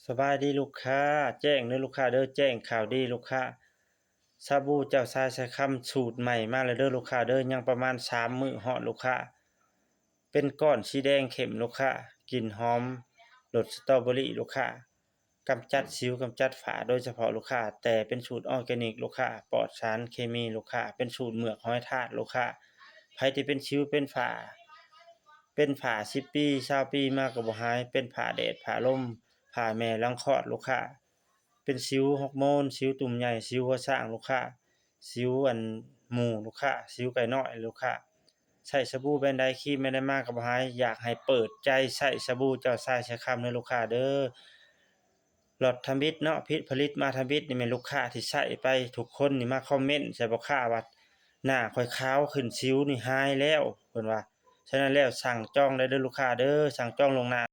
ສະບາຍດີລູກຄ້າ ແຈ້ງເດີລູກຄ້າເດີ ແຈ້ງຂ່າວດີລູກຄ້າ ສາບູເຈົ້າຊາຍສາຍຄຳສູດໃໝ່ມາແລ້ວເດີລູກຄ້າເດີ ຍັງປະມານສາມມື້ຮອດລູກຄ້າ ເປັນກ້ອນສີແດງເຂັ້ມລູກຄ້າ ກິ່ນຫອມລົດສະຕໍເບີຣີລູກຄ້າ ກຳຈັດສິວກຳຈັດຝ້າໂດຍສະເພາະລູກຄ້າ ແຕ່ເປັນສູດອໍແກນິກລູກຄ້າ ປອດສານເຄມີລູກຄ້າ ເປັນສູດເໝືອກຫອຍທາດລູກຄ້າ ໃຜທີ່ເປັນສິວເປັນຝ້າ ເປັນຝ້າສິບປີຊາວປີມາກໍບໍ່ຫາຍ ເປັນຝ້າແດດຝ້າລົມ ຝ້າແມ່ຫຼັງຄອດລູກຄ້າ ເປັນສິວຮອກໂມນ ສິວຕຸ່ມໃຫຍ່ ສິວຫົວຊ້າງລູກຄ້າ ສິວອັນໝູ່ລູກຄ້າ ສິວໄກ່ນ້ອຍລູກຄ້າ ໃຊ້ສະບູແບຣນໃດ ຄຣີມແບຣນໃດມາກໍບໍ່ຫາຍ ຢາກໃຫ້ເປີດໃຈໃຊ້ສະບູເຈົ້າຊາຍສາຍຄຳເດີລູກຄ້າເດີ ລັອດທຳອິດເນາະ ຜະລິດ ຜະລິດມາທຳອິດນີ້ແມ່ນລູກຄ້າທີ່ໃຊ້ໄປທຸກຄົນນີ້ມາຄອມເມັນໃສ່ພໍ່ຄ້າວ່າ ໜ້າຂ້ອຍຂາວຂຶ້ນ ສິວນີ້ຫາຍແລ້ວ ເພິ່ນວ່າ ສະນັ້ນແລ້ວສັ່ງຈອງໄດ້ເດີລູກຄ້າເດີ ສັ່ງຈອງລ່ວງໜ້າ